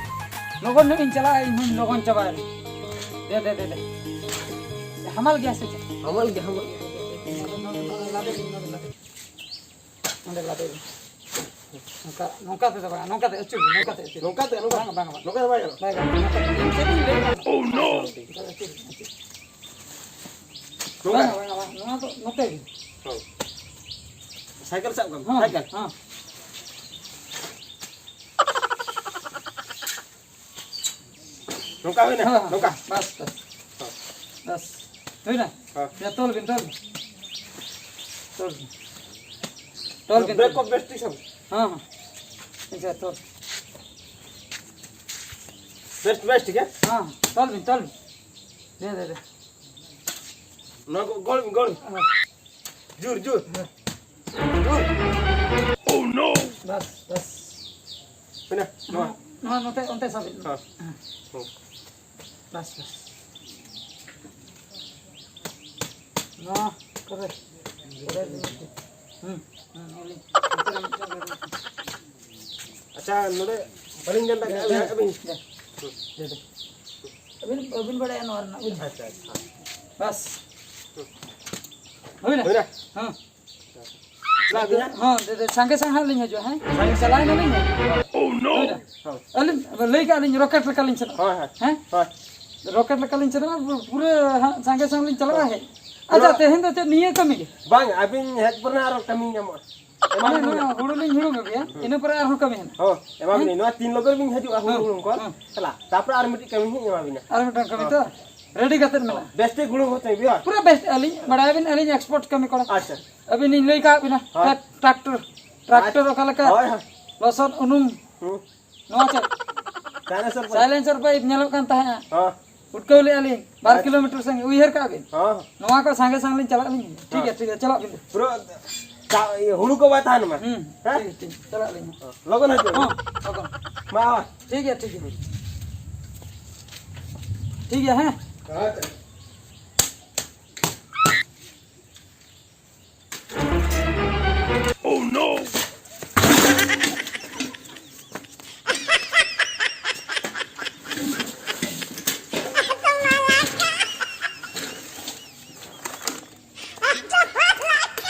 ᱞᱚᱜᱚᱱ ᱧᱚᱜ ᱤᱧ ᱪᱟᱞᱟᱜᱼᱟ, ᱤᱧ ᱦᱚᱸᱧ ᱞᱚᱜᱚᱱ ᱪᱟᱵᱟᱭᱟ᱾ ᱫᱮ, ᱫᱮ, ᱫᱮ, ᱫᱮ᱾ ᱦᱟᱢᱟᱞ ᱜᱮᱭᱟ ᱥᱮ ᱪᱮᱫ? ᱦᱟᱢᱟᱞ ᱜᱮ, ᱦᱟᱢᱟᱞ ᱜᱮ᱾ ᱱᱚᱰᱮ ᱞᱟᱫᱮ ᱵᱤᱱ, ᱱᱚᱰᱮ ᱞᱟᱫᱮ ᱵᱤᱱ᱾ ᱱᱚᱰᱮ ᱞᱟᱫᱮ ᱵᱤᱱ᱾ ᱱᱚᱝᱠᱟ, ᱱᱚᱝᱠᱟ ᱛᱮᱫᱚ ᱵᱟᱝ, ᱱᱚᱝᱠᱟ ᱛᱮ ᱟᱹᱪᱩᱨ ᱵᱤᱱ, ᱱᱚᱝᱠᱟ ᱛᱮ ᱟᱹᱪᱩᱨ ᱵᱤᱱ᱾ ᱱᱚᱝᱠᱟ ᱛᱮ, ᱱᱚᱝᱠᱟ? ᱵᱟᱝ, ᱵᱟᱝ, ᱵᱟᱝ᱾ ᱱᱚᱝᱠᱟ ᱫᱚ ᱵᱟᱭ ᱜᱟᱱᱚᱜᱼᱟ? ᱵᱟᱭ ᱜᱟᱱᱚᱜᱼᱟ, ᱱᱚᱝᱠᱟ ᱛᱮ ᱤᱧ ᱪᱮᱫ ᱤᱧ ᱞᱟᱹᱭ ᱫᱟ? ᱱᱚᱝᱠᱟ ᱛᱮ ᱟᱹᱪᱩᱨ ᱵᱤᱱ, ᱟᱹᱪᱩᱨ ᱵᱤᱱ᱾ ᱱᱚᱝᱠᱟ? ᱵᱟᱝ, ᱵᱟᱝ, ᱵᱟᱝ, ᱱᱚᱣᱟ ᱫᱚ ᱱᱚᱛᱮ ᱜᱮ᱾ ᱦᱳᱭ᱾ ᱥᱟᱭᱠᱮᱞ ᱥᱟᱵ ᱠᱟᱜ ᱢᱮ, ᱦᱚᱸ, ᱥᱟᱭᱠᱮᱞ᱾ ᱦᱚᱸ᱾ ᱱᱚᱝᱠᱟ ᱦᱩᱭᱱᱟ? ᱦᱮᱸ, ᱱᱚᱝᱠᱟ? ᱵᱟᱥ, ᱵᱟᱥ᱾ ᱦᱮᱸ᱾ ᱵᱟᱥ᱾ ᱦᱩᱭᱱᱟ? ᱦᱮᱸ᱾ ᱭᱟ, ᱛᱚᱞ ᱵᱤᱱ, ᱛᱚᱞ ᱵᱤᱱ᱾ ᱛᱚᱞ ᱵᱤᱱ᱾ ᱛᱚᱞ ᱵᱤᱱ, ᱵᱨᱮᱠ ᱛᱚᱞ ᱠᱚ ᱵᱤᱱ᱾ ᱵᱮᱥ ᱴᱷᱤᱠ ᱥᱟᱵ᱾ ᱦᱮᱸ, ᱦᱮᱸ᱾ ᱟᱪᱪᱷᱟ, ᱛᱚᱞ᱾ ᱵᱮᱥ, ᱵᱮᱥ ᱴᱷᱤᱠ, ᱦᱮᱸ? ᱦᱮᱸ, ᱛᱚᱞ ᱵᱤᱱ, ᱛᱚᱞ ᱵᱤᱱ᱾ ᱫᱮ, ᱫᱮ, ᱫᱮ᱾ ᱱᱚᱣᱟ ᱠᱚ ᱜᱚᱲ ᱵᱤᱱ, ᱜᱚᱲ ᱵᱤᱱ᱾ ᱦᱮᱸ᱾ ᱡᱳᱨ, ᱡᱳᱨ᱾ ᱦᱮᱸ᱾ ᱡᱳᱨ᱾ ᱵᱟᱥ, ᱵᱟᱥ᱾ ᱦᱩᱭᱱᱟ? ᱱᱚᱣᱟ᱾ ᱱᱚᱣᱟ ᱱᱚᱛᱮ, ᱚᱱᱛᱮ ᱥᱟᱵ ᱵᱤᱱ᱾ ᱦᱮᱸ᱾ ᱦᱮᱸ᱾ ᱦᱮᱸ᱾ ᱵᱟᱥ, ᱵᱟᱥ᱾ ᱱᱚᱣᱟ ᱠᱚᱨᱮ, ᱠᱚᱨᱮ ᱦᱩᱸ, ᱦᱩᱸ, ᱚᱱᱮ᱾ ᱟᱪᱪᱷᱟ, ᱱᱚᱰᱮ ᱵᱟᱹᱞᱤᱧ ᱧᱮᱞ ᱫᱟᱲᱮᱭᱟᱜᱼᱟ, ᱫᱮ, ᱟᱹᱵᱤᱱ᱾ ᱫᱮ, ᱫᱮ, ᱫᱮ᱾ ᱟᱹᱵᱤᱱ ᱵᱟᱹᱵᱤᱱ ᱵᱟᱲᱟᱭᱟ ᱱᱚᱣᱟ ᱨᱮᱱᱟᱜ ᱵᱩᱡᱽ? ᱟᱪᱪᱷᱟ, ᱟᱪᱪᱷᱟ᱾ ᱵᱟᱥ᱾ ᱦᱩᱭᱱᱟ? ᱦᱩᱭᱱᱟ? ᱦᱮᱸ᱾ ᱪᱟᱞᱟᱜ ᱟᱹᱵᱤᱱ, ᱦᱮᱸ? ᱦᱚᱸ, ᱫᱮ, ᱫᱮ, ᱥᱟᱸᱜᱮ ᱥᱟᱸᱜᱮ ᱦᱟᱸᱜ ᱞᱤᱧ ᱦᱤᱡᱩᱜᱼᱟ, ᱦᱮᱸ? ᱥᱟᱸᱜᱮ ᱪᱟᱞᱟᱣ ᱮᱱᱟᱞᱤᱧ, ᱦᱮᱸ? ᱦᱩᱭᱱᱟ? ᱦᱳᱭ᱾ ᱟᱹᱞᱤᱧ ᱞᱟᱹᱭ ᱠᱟᱜᱼᱟ ᱞᱤᱧ, ᱨᱚᱠᱮᱴ ᱞᱮᱠᱟᱞᱤᱧ ᱥᱮᱱᱚᱜᱼᱟ᱾ ᱦᱳᱭ, ᱦᱳᱭ᱾ ᱦᱮᱸ? ᱦᱳᱭ᱾ ᱨᱚᱠᱮᱴ ᱞᱮᱠᱟᱞᱤᱧ ᱪᱟᱞᱟᱜᱼᱟ, ᱯᱩᱨᱟᱹ ᱦᱟᱸᱜ ᱥᱟᱸᱜᱮ ᱥᱟᱝ ᱞᱤᱧ ᱪᱟᱞᱟᱜᱼᱟ ᱦᱮᱡ᱾ ᱟᱪᱪᱷᱟ, ᱛᱮᱦᱮᱧ ᱫᱚ ᱪᱮᱫ ᱱᱤᱭᱟᱹ ᱠᱟᱹᱢᱤ ᱜᱮ? ᱵᱟᱝ, ᱟᱹᱵᱤᱱ ᱦᱮᱡ ᱯᱚᱨᱮ ᱟᱨᱚ ᱠᱟᱹᱢᱤ ᱧᱟᱢᱚᱜᱼᱟ᱾ ᱮᱢᱟ ᱢᱟᱱᱮ ᱵᱤᱱ ᱱᱚᱣᱟ ᱦᱩᱲᱩ ᱞᱤᱧ ᱦᱩᱲᱩᱝ ᱟᱹᱜᱩᱭᱟ, ᱤᱱᱟᱹ ᱯᱚᱨᱮ ᱟᱨᱦᱚᱸ ᱠᱟᱹᱢᱤ ᱦᱮᱱᱟᱜᱼᱟ᱾ ᱦᱚᱸ, ᱮᱢᱟ ᱵᱤᱱ᱾ ᱦᱮᱸ? ᱱᱚᱣᱟ ᱛᱤᱱ ᱞᱚᱜᱮ ᱵᱤᱱ ᱦᱤᱡᱩᱜᱼᱟ ᱦᱩᱲᱩ ᱦᱮᱸ, ᱦᱩᱲᱩᱝ ᱠᱚ᱾ ᱦᱮᱸ᱾ ᱪᱟᱞᱟᱜ᱾ ᱛᱟᱯᱚᱨᱮ ᱟᱨ ᱢᱤᱫᱴᱤᱡ ᱠᱟᱹᱢᱤ ᱦᱟᱸᱜ ᱮᱢᱟ ᱵᱤᱱᱟ᱾ ᱟᱨ ᱢᱤᱫᱴᱟᱝ ᱠᱟᱹᱢᱤ ᱛᱚ? ᱨᱮᱰᱤ ᱠᱟᱛᱮᱫ ᱢᱮᱱᱟᱜᱼᱟ᱾ ᱵᱮᱥ ᱴᱷᱤᱠ ᱦᱩᱲᱩᱝ ᱦᱚᱪᱚᱭ ᱵᱤᱱ, ᱦᱳᱭ᱾ ᱯᱩᱨᱟᱹ ᱵᱮᱥ, ᱟᱹᱞᱤᱧ ᱵᱟᱲᱟᱭᱟᱵᱤᱱ, ᱟᱹᱞᱤᱧ ᱮᱠᱥᱯᱟᱨᱴ ᱠᱟᱹᱢᱤ ᱠᱚᱲᱟ᱾ ᱟᱪᱪᱷᱟ᱾ ᱟᱹᱵᱤᱱ ᱞᱤᱧ ᱞᱟᱹᱭ ᱠᱟᱜ ᱵᱤᱱᱟ, ᱦᱳᱭ᱾ ᱴᱨᱟᱠ-, ᱴᱨᱟᱠᱴᱚᱨ, ᱴᱨᱟᱠᱴᱚᱨ ᱚᱠᱟ ᱞᱮᱠᱟ ᱦᱳᱭ, ᱦᱳᱭ᱾ ᱞᱚᱥᱚᱫ ᱩᱱᱩᱢ, ᱦᱩᱸ᱾ ᱱᱚᱣᱟ ᱪᱮᱫ? ᱥᱟᱭᱞᱮᱱᱥᱟᱨ ᱯᱟᱭᱤᱯ᱾ ᱥᱟᱭᱞᱮᱱᱥᱟᱨ ᱯᱟᱭᱤᱯ ᱧᱮᱞᱚᱜ ᱠᱟᱱ ᱛᱟᱦᱮᱸᱜᱼᱟ᱾ ᱦᱚᱸ᱾ ᱩᱴᱠᱟᱹᱣ ᱞᱮᱜᱼᱟ ᱞᱤᱧ, ᱵᱟᱨ ᱟᱪᱪᱷᱟ᱾ ᱠᱤᱞᱳᱢᱤᱴᱟᱨ ᱥᱟᱺᱜᱤᱧ, ᱩᱭᱦᱟᱹᱨ ᱠᱟᱜ ᱵᱤᱱ᱾ ᱦᱚᱸ᱾ ᱱᱚᱣᱟ ᱠᱚ ᱥᱟᱸᱜᱮ ᱥᱟᱝ ᱞᱤᱧ ᱪᱟᱞᱟᱜ ᱞᱤᱧ᱾ ᱴᱷᱤᱠ ᱦᱚᱸ᱾ ᱜᱮᱭᱟ, ᱴᱷᱤᱠ ᱜᱮᱭᱟ, ᱪᱟᱞᱟᱜ ᱵᱤᱱ᱾ ᱯᱩᱨᱟᱹ ᱫᱟᱜ, ᱤᱭᱟᱹ, ᱦᱩᱲᱩ ᱠᱚ ᱵᱟᱭ ᱛᱟᱦᱮᱱ ᱢᱟ᱾ ᱦᱩᱸ, ᱦᱮᱸ? ᱴᱷᱤᱠ, ᱴᱷᱤᱠ, ᱪᱟᱞᱟᱜ ᱞᱤᱧ᱾ ᱦᱚᱸ᱾ ᱞᱚᱜᱚᱱ ᱦᱤᱡᱩᱜ ᱵᱤᱱ᱾ ᱦᱚᱸ, ᱞᱚᱜᱚᱱ᱾ ᱢᱟ, ᱢᱟ᱾ ᱴᱷᱤᱠ ᱜᱮᱭᱟ, ᱴᱷᱤᱠ ᱜᱮᱭᱟ᱾ ᱴᱷᱤᱠ ᱜᱮᱭᱟ, ᱦᱮᱸ? ᱟᱪᱪᱷᱟ᱾ Oh no!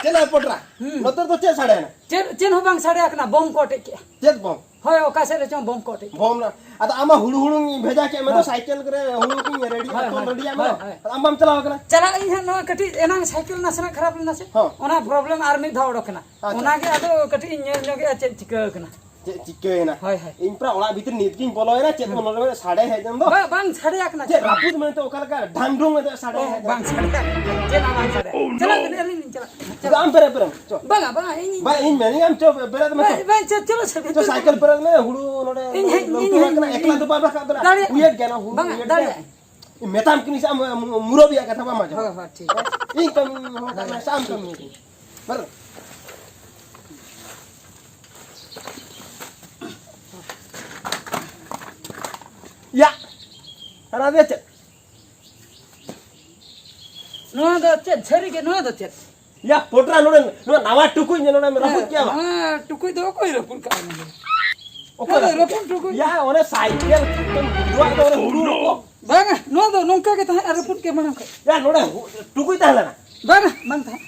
ᱪᱮᱫ ᱞᱮ ᱯᱚᱴᱨᱟ? ᱦᱩᱸ᱾ ᱱᱚᱛᱮ ᱫᱚ ᱪᱮᱫ ᱥᱟᱰᱮᱭᱮᱱᱟ? ᱪᱮᱫ, ᱪᱮᱫ ᱦᱚᱸ ᱵᱟᱝ ᱥᱟᱰᱮ ᱟᱠᱟᱱᱟ, ᱵᱳᱢ ᱠᱚ ᱚᱴᱮᱡ ᱠᱮᱜᱼᱟ᱾ ᱪᱮᱫ ᱵᱳᱢ? ᱦᱳᱭ, ᱚᱠᱟ ᱥᱮᱫ ᱨᱮᱪᱚᱝ ᱵᱳᱢ ᱠᱚ ᱚᱴᱮᱡ ᱠᱮᱜᱼᱟ᱾ ᱵᱳᱢ ᱱᱟ-, ᱟᱫᱚ ᱟᱢᱟᱜ ᱦᱩᱲᱩ ᱦᱩᱲᱩᱝ ᱤᱧ ᱵᱷᱮᱡᱟ ᱠᱮᱫ ᱢᱮ ᱫᱚ, ᱦᱳᱭ᱾ ᱥᱟᱭᱠᱮᱞ ᱨᱮ ᱦᱩᱲᱩ ᱠᱚᱧ ᱨᱮᱰᱤ, ᱦᱳᱭ, ᱛᱚᱞ ᱦᱳᱭ, ᱨᱮᱰᱤᱭᱟᱜ ᱢᱮ ᱦᱳᱭ, ᱫᱚ᱾ ᱦᱳᱭ᱾ ᱟᱫᱚ ᱟᱢ ᱵᱟᱢ ᱪᱟᱞᱟᱣ ᱟᱠᱟᱱᱟ? ᱪᱟᱞᱟᱜ ᱤᱧ ᱦᱟᱸᱜ, ᱱᱚᱣᱟ ᱠᱟᱹᱴᱤᱡ ᱮᱱᱟᱝ ᱥᱟᱭᱠᱮᱞ ᱱᱟᱥᱮᱱᱟᱜ ᱠᱷᱟᱨᱟᱯ ᱞᱮᱱᱟ ᱥᱮ, ᱦᱚᱸ᱾ ᱚᱱᱟ ᱯᱨᱚᱵᱞᱮᱢ ᱟᱨ ᱢᱤᱫ ᱫᱷᱟᱣ ᱚᱰᱚᱠ ᱮᱱᱟ᱾ ᱟᱪᱪᱷᱟ᱾ ᱚᱱᱟᱜᱮ ᱟᱫᱚ ᱠᱟᱹᱴᱤᱡ ᱤᱧ ᱧᱮᱞ ᱧᱚᱜᱮᱜᱼᱟ ᱪᱮᱫ ᱪᱤᱠᱟᱹ ᱟᱠᱟᱱᱟ᱾ ᱪᱮᱫ ᱪᱤᱠᱟᱹᱭᱮᱱᱟ? ᱦᱳᱭ, ᱦᱳᱭ᱾ ᱤᱧ ᱯᱩᱨᱟ ᱚᱲᱟᱜ ᱵᱷᱤᱛᱤᱨ ᱱᱤᱛ ᱜᱤᱧ ᱵᱚᱞᱚᱭᱮᱱᱟ, ᱪᱮᱫ ᱦᱩᱸ᱾ ᱠᱚ ᱱᱚᱰᱮ ᱥᱟᱰᱮ ᱦᱮᱡ ᱮᱱ ᱫᱚ? ᱵᱟ-, ᱵᱟᱝ ᱥᱟᱰᱮ ᱟᱠᱟᱱᱟ, ᱪᱮᱫ ᱪᱮᱫ ᱦᱚᱸ᱾ ᱨᱟᱹᱯᱩᱫ ᱢᱮᱱᱛᱮ ᱚᱠᱟ ᱞᱮᱠᱟ ᱰᱷᱟᱝ ᱰᱷᱩᱝ ᱢᱮᱱᱛᱮ ᱥᱟᱰᱮ ᱚ, ᱦᱮᱡ ᱮᱱ? ᱵᱟᱝ ᱥᱟᱰᱮ ᱟᱠᱟᱱᱟ᱾ ᱪᱮᱫ ᱦᱚᱸ ᱵᱟᱝ ᱥᱟᱰᱮ᱾ ᱪᱟᱞᱟᱜ ᱠᱟᱹᱱᱟᱹᱧ, ᱟᱹᱞᱤᱧ ᱞᱤᱧ ᱪᱟᱞᱟᱜ ᱠᱟᱱᱟ᱾ ᱪᱟᱞᱟᱜ᱾ ᱟᱢ ᱯᱮᱨᱮ ᱯᱮᱨᱮ ᱪᱚ᱾ ᱵᱟᱝᱟ, ᱵᱟᱝᱟ, ᱤᱧ ᱵᱟᱝ, ᱤᱧ ᱢᱮᱱᱮᱫ ᱟᱢ ᱪᱚ, ᱵᱮᱨᱮᱫ ᱢᱮ ᱪᱚ᱾ ᱵᱟᱝ, ᱵᱟᱝ, ᱪᱚ, ᱪᱚᱞᱚ ᱥᱮ, ᱪᱚ, ᱪᱚ᱾ ᱥᱟᱭᱠᱮᱞ ᱯᱮᱨᱮᱫ ᱢᱮ, ᱦᱩᱲᱩ ᱱᱚᱰᱮ ᱤᱧ ᱦᱮᱡ, ᱞᱟᱹᱴᱩ ᱤᱧ ᱦᱮᱡ, ᱟᱠᱟᱱᱟ, ᱤᱧ ᱮᱠᱞᱟ ᱫᱚ ᱵᱟᱢ ᱨᱟᱠᱟᱵ ᱫᱟᱲᱮᱭᱟᱜᱼᱟ᱾ ᱫᱟᱲᱮᱭᱟᱜᱼᱟ᱾ ᱩᱭᱦᱟᱹᱨ ᱜᱮᱭᱟ ᱱᱚᱣᱟ ᱦᱩᱲᱩ, ᱵᱟᱝᱟ, ᱩᱭᱦᱟᱹᱨ ᱜᱮᱭᱟ᱾ ᱫᱟᱲᱮᱭᱟᱜᱼᱟ᱾ ᱢᱮᱛᱟᱢ ᱠᱟᱹᱱᱟᱹᱧ ᱥᱮ ᱟᱢ, ᱟᱢ, ᱢᱩᱨᱚᱵᱤᱭᱟᱜ ᱠᱟᱛᱷᱟ ᱵᱟᱢ ᱟᱸᱡᱚᱢᱟ᱾ ᱦᱳᱭ, ᱦᱳᱭ, ᱴᱷᱤᱠ᱾ ᱤᱧ ᱠᱟᱹᱢᱤ ᱦᱚᱲ ᱠᱟᱱᱟ ᱥᱮ ᱟᱢ ᱠᱟᱹᱢᱤ? ᱵᱟᱨ᱾ ᱭᱟ! ᱟᱨ ᱟᱫᱚ ᱪᱮᱫ? ᱱᱚᱣᱟ ᱫᱚ ᱪᱮᱫ? ᱥᱟᱹᱨᱤ ᱜᱮ, ᱱᱚᱣᱟ ᱫᱚ ᱪᱮᱫ? ᱭᱟ, ᱯᱚᱴᱨᱟ, ᱱᱚᱰᱮ, ᱱᱚᱣᱟ ᱱᱟᱣᱟ ᱴᱩᱠᱩᱡ ᱧᱮᱞ, ᱱᱚᱰᱮᱢ ᱨᱟᱹᱯᱩᱫ ᱠᱮᱜᱼᱟ ᱵᱟᱝ? ᱱᱚᱣᱟ ᱴᱩᱠᱩᱡ ᱫᱚ ᱚᱠᱚᱭ ᱨᱟᱹᱯᱩᱫ ᱠᱟᱜᱼᱟ ᱚᱱᱟ ᱫᱚ? ᱚᱠᱚᱭ ᱱᱚᱣᱟ ᱫᱚ ᱨᱟᱹᱯᱩᱫ? ᱨᱟᱹᱯᱩᱫ ᱴᱩᱠᱩᱡ᱾ ᱭᱟ, ᱚᱱᱮ ᱥᱟᱭᱠᱮᱞ ᱱᱚᱣᱟ ᱫᱚ ᱚᱱᱮ ᱦᱩᱲᱩ ᱠᱚ᱾ ᱵᱟᱝᱟ, ᱱᱚᱣᱟ ᱫᱚ ᱱᱚᱝᱠᱟ ᱜᱮ ᱛᱟᱦᱮᱸᱫ ᱟᱨ ᱨᱟᱹᱯᱩᱫ ᱜᱮ ᱢᱟᱲᱟᱝ ᱠᱷᱚᱡ᱾ ᱭᱟ, ᱱᱚᱰᱮ ᱦᱩ-, ᱴᱩᱠᱩᱡ ᱛᱟᱦᱮᱸ ᱞᱮᱱᱟ? ᱵᱟᱝᱟ, ᱵᱟᱝ ᱛᱟᱦᱮᱸᱫ᱾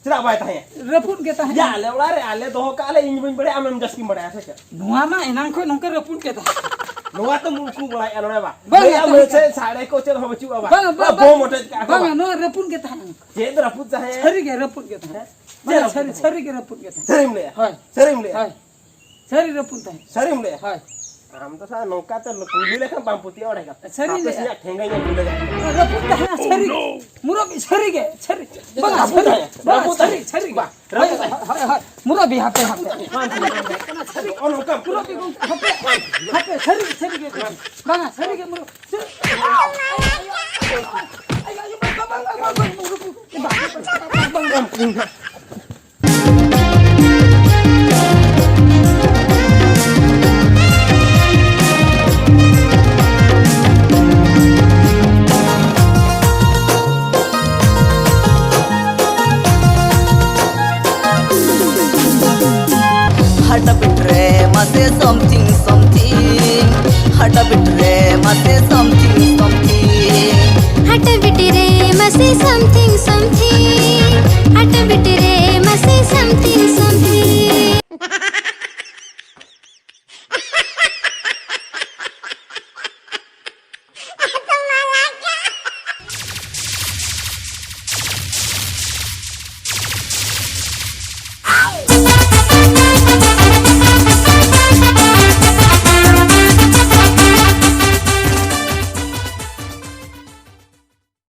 ᱪᱮᱫᱟᱜ ᱵᱟᱭ ᱛᱟᱦᱮᱸᱭᱟ? ᱨᱟᱹᱯᱩᱫ ᱜᱮ ᱛᱟᱦᱮᱸ ᱭᱟ, ᱠᱟᱱᱟ᱾ ᱟᱞᱮ ᱚᱲᱟᱜ ᱨᱮ ᱟᱞᱮ ᱫᱚᱦᱚ ᱠᱟᱜᱼᱟ ᱞᱮ, ᱤᱧ ᱵᱟᱹᱧ ᱵᱟᱲᱟᱭᱟ, ᱟᱢᱮᱢ ᱡᱟᱹᱥᱛᱤᱢ ᱵᱟᱲᱟᱭᱟ ᱥᱮ ᱪᱮᱫ? ᱱᱚᱣᱟ ᱢᱟ ᱮᱱᱟᱝ ᱠᱷᱚᱱ ᱱᱚᱝᱠᱟ ᱨᱟᱹᱯᱩᱫ ᱜᱮ ᱛᱟᱦᱮᱸ ᱠᱟᱱᱟ᱾ ᱱᱚᱣᱟ ᱛᱚ ᱢᱩᱞᱠᱩ ᱵᱟᱲᱟᱭᱟ ᱱᱚᱰᱮ ᱵᱟ᱾ ᱵᱟᱝᱟ, ᱞᱟᱹᱭᱟ ᱛᱟᱦᱮᱸ ᱢᱟᱹᱭ ᱠᱟᱱᱟ᱾ ᱪᱮᱫ ᱥᱟᱲᱮ ᱠᱚ ᱪᱮᱫ ᱦᱚᱸ ᱵᱟᱹᱪᱩᱜᱼᱟ ᱵᱟ᱾ ᱵᱟᱝᱟ, ᱵᱟ-, ᱵᱟ-, ᱵᱚᱢ ᱚᱴᱮᱡ ᱠᱟᱜᱼᱟ ᱠᱚ ᱵᱟᱝᱟ, ᱵᱟ᱾ ᱱᱚᱣᱟ ᱨᱟᱹᱯᱩᱫ ᱜᱮ ᱛᱟᱦᱮᱸ ᱠᱟᱱᱟ᱾ ᱪᱮᱫ ᱨᱟᱹᱯᱩᱫ ᱛᱟᱦᱮᱸ? ᱥᱟᱹᱨᱤ ᱜᱮ ᱨᱟᱹᱯᱩᱫ ᱜᱮ ᱛᱟᱦᱮᱸ᱾ ᱦᱮᱸ? ᱵᱟᱝᱟ, ᱪᱮᱫ ᱥᱟᱹᱨᱤ, ᱨᱟᱹᱯᱩᱫ? ᱥᱟᱹᱨᱤ ᱜᱮ ᱨᱟᱹᱯᱩᱫ ᱜᱮ ᱛᱟᱦᱮᱸ᱾ ᱥᱟᱹᱨᱤᱢ ᱞᱟᱹᱭᱟ? ᱦᱳᱭ᱾ ᱥᱟᱹᱨᱤᱢ ᱞᱟᱹᱭᱟ? ᱦᱳᱭ᱾ ᱥᱟᱹᱨᱤ ᱨᱟᱹᱯᱩᱫ ᱛᱟᱦᱮᱸ᱾ ᱥᱟᱹᱨᱤᱢ ᱞᱟᱹᱭᱟ? ᱦᱳᱭ᱾ ᱟᱢ ᱫᱚ ᱥᱟ ᱱᱚᱝᱠᱟ ᱛᱮ ᱠᱩᱞᱤ ᱞᱮᱠᱷᱟᱱ ᱵᱟᱢ ᱯᱟᱹᱛᱭᱟᱹᱣ ᱫᱟᱲᱮ ᱠᱟᱜ᱾ ᱥᱟᱹᱨᱤ ᱦᱟᱯᱮ ᱞᱟᱹᱭᱟ᱾ ᱥᱮ ᱤᱧᱟᱹᱜ ᱴᱷᱮᱸᱜᱟᱧ ᱟᱹᱜᱩ ᱞᱮᱜᱟ᱾ ᱨᱟᱹᱯᱩᱫ ᱛᱟᱦᱮᱸ, ᱥᱟᱹᱨᱤ᱾ ᱢᱩᱨᱟᱵᱤ, ᱥᱟᱹᱨᱤ ᱜᱮ, ᱥᱟᱹᱨᱤ᱾ ᱵᱟᱝᱟ, ᱨᱟᱹᱯᱩᱫ ᱥᱟᱹᱨᱤ᱾ ᱛᱟᱦᱮᱸ, ᱵᱟᱝᱟ, ᱨᱟᱹᱯᱩᱫ ᱥᱟᱹᱨᱤ, ᱛᱟᱦᱮᱸ᱾ ᱥᱟᱹᱨᱤ ᱜᱮ᱾ ᱵᱟ, ᱨᱟᱹᱯᱩᱫ ᱦᱳᱭ, ᱛᱟᱦᱮᱸ᱾ ᱦᱳᱭ, ᱦᱳᱭ, ᱦᱳᱭ᱾ ᱢᱩᱨᱟᱵᱤ, ᱦᱟᱯᱮ, ᱦᱟᱯᱮ᱾ ᱵᱟᱝ, ᱵᱟᱝ, ᱵᱟᱝ, ᱵᱟᱝ᱾ ᱥᱟᱹᱨᱤ, ᱥᱟᱹᱨᱤ᱾ ᱢᱩᱨᱟᱵᱤ ᱜᱚᱢᱠᱮ, ᱦᱟᱯᱮ, ᱦᱟᱯᱮ, ᱥᱟᱹᱨᱤ, ᱥᱟᱹᱨᱤ ᱜᱮ᱾ ᱵᱟᱝᱟ, ᱥᱟᱹᱨᱤ ᱜᱮ, ᱢᱩᱨᱟᱵᱤ᱾ ᱥᱟᱹᱨᱤ᱾ ᱟᱭᱳ, ᱟᱭᱳ, ᱵᱟᱝ, ᱵᱟᱝ, ᱵᱟᱝ, ᱵᱟᱝ, ᱵᱟᱝ, ᱵᱟᱝ᱾ ᱦᱟᱴᱟᱯᱤᱴ ᱨᱮ ᱢᱟᱥᱮ something something, ᱦᱟᱴᱟᱯᱤᱴ ᱨᱮ ᱢᱟᱥᱮ something something, ᱦᱟᱴᱟᱯᱤᱴ ᱨᱮ ᱢᱟᱥᱮ something something.